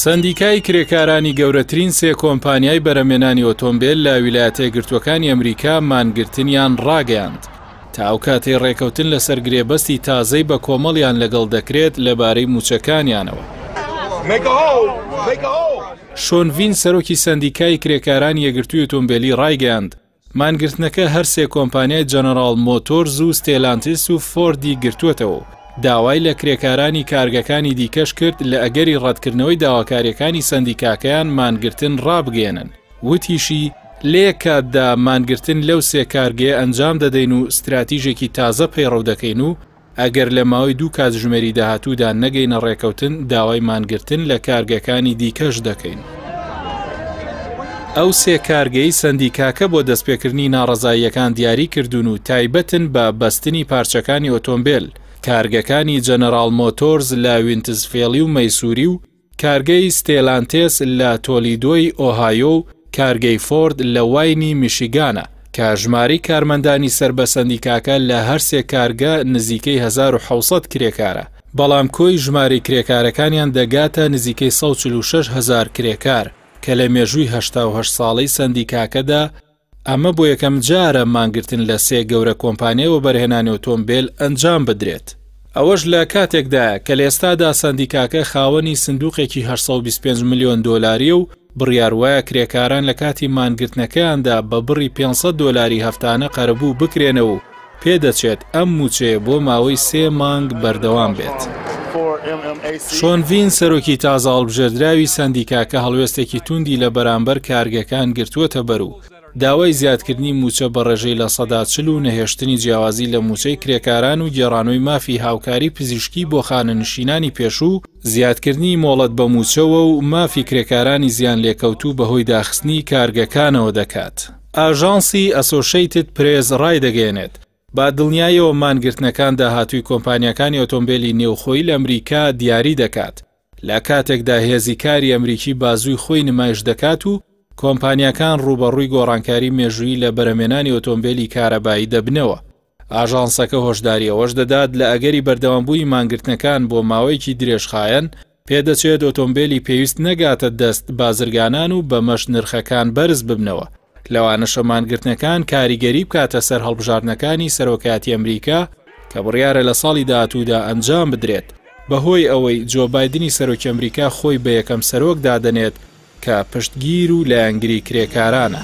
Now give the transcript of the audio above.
سەندیکای کرێکارانی گەورەترین سێ کۆمپانیای بەرهەمێنانی ئۆتۆمبێل لە ویلایەتە یەکگرتووەکانی ئەمریکا مانگرتنیان ڕاگەیاند تا ئەو کاتەی ڕێکەوتن لەسەر گرێبەستی تازەی بە کۆمەڵیان لەگەڵ دەکرێت لەبارەی مووچەکانیانەوە. شۆن ڤین سەرۆکی سەندیکای کرێکارانی یەکگرتووی ئۆتۆمبێلی ڕایگەیاند، مانگرتنەکە هەرسێ کۆمپانیای جەنەراڵ مۆتۆرز و ستێلانتیس و فۆردی گرتووەتەوە و داوای لە کرێکارانی کارگەکانی دیکەش کرد لە ئەگەری ڕەتکردنەوەی داواکارییەکانی سەندیکاکەیان مانگرتن ڕابگەیەنن. وتیشی، لە یەک کاتدا مانگرتن لەو سێ کارگەیە ئەنجام دەدەین و ستراتیژێکی تازە پەیڕەو دەکەین و ئەگەر لە ماوەی دوو کاتژمێری داهاتوودا نەگەینە ڕێکەوتن داوای مانگرتن لە کارگەکانی دیکەش دەکەین. ئەو سێ کارگەی سەندیکاکە بۆ دەستپێکردنی ناڕەزاییەکان دیاری کردوون و تایبەتن بە بەستنی پارچەکانی ئۆتۆمبێل، کارگەکانی جەنەراڵ مۆتۆرز لە وینتزفێڵی و مەیسوری و کارگەی ستێلانتێس لە تۆلیدۆی ئۆهایۆ و کارگەی فۆرد لە واینی میشیگانە، کە ژمارەی کارمەندانی سەر بە سەندیکاکە لە هەرسێ کارگە نزیکەی 1700 کرێکارە، بەڵام کۆی ژمارەی کرێکارەکانیان دەگاتە نزیکەی 146 هەزار کرێکار، کە لە مێژووی 88 ساڵەی سەندیکاکەدا ئەمە بۆ یەکەم جارە مانگرتن لە سێ گەورە کۆمپانیای وەبەرهێنانی ئۆتۆمبێل ئەنجام بدرێت. ئەوەش لە کاتێکدایە کە لە ئێستادا سەندیکاکە خاوەنی سندوقێکی 825 ملیۆن دۆلارییە و بڕیار وایە کرێکاران لە کاتی مانگرتنەکەیاندا بە بڕی 500 دۆلاری هەفتانە قەرەبوو بکرێنەوە و پێدەچێت ئەم مووچەیە بۆ ماوەی سێ مانگ بەردەوام بێت. شۆن ڤین سەرۆکی تازە هەڵبژێردراوی سەندیکاکە هەڵوێستێکی تووندی لە بەرامبەر کارگەکان گرتووەتە بەر و داوای زیادکردنی مووچە بە ڕێژەی 40% و نەهێشتنی جیاوازی لە مووچەی کرێکاران و گێڕانەوەی مافی هاوکاری پزیشکی بۆ خانەنشینانی پێشوو، زیادکردنی مۆڵەت بە مووچەوە و مافی کرێکارانی زیانلێکەوتوو بەهۆی داخستنی کارگەکانەوە دەکات. ئاژانسی ئەسۆشەیتد پرێس ڕایدەگەیەنێت، بە دڵنیاییەوە مانگرتنەکان داهاتووی کۆمپانیاکانی ئۆتۆمبێلی نێوخۆیی لە ئەمریکا دیاری دەکات، لە کاتێکدا هێزی کاری ئەمریکی بازووی خۆی نمایش دەکات و کۆمپانیاکان ڕووبەڕووی گۆڕانکاری مێژوویی لە بەرهەمێنانی ئۆتۆمبێلی کارەبایی دەبنەوە. ئاژانسەکە هۆشداری ئەوەش دەدات، لە ئەگەری بەردەوامبوونی مانگرتنەکان بۆ ماوەیەکی درێژخایەن، پێدەچێت ئۆتۆمبێلی پێویست نەگاتە دەست بازرگانان و بەمەش نرخەکان بەرز ببنەوە، لەوانەشە مانگرتنەکان کاریگەری بکاتە سەر هەڵبژاردنەکانی سەرۆکایەتی ئەمریکا کە بڕیارە لە ساڵی داهاتوودا ئەنجام بدرێت، بەهۆی ئەوەی جۆ بایدنی سەرۆکی ئەمریکا خۆی بە یەکەم سەرۆک دادەنێت کە پشتگیر و لایەنگری کرێکارانە.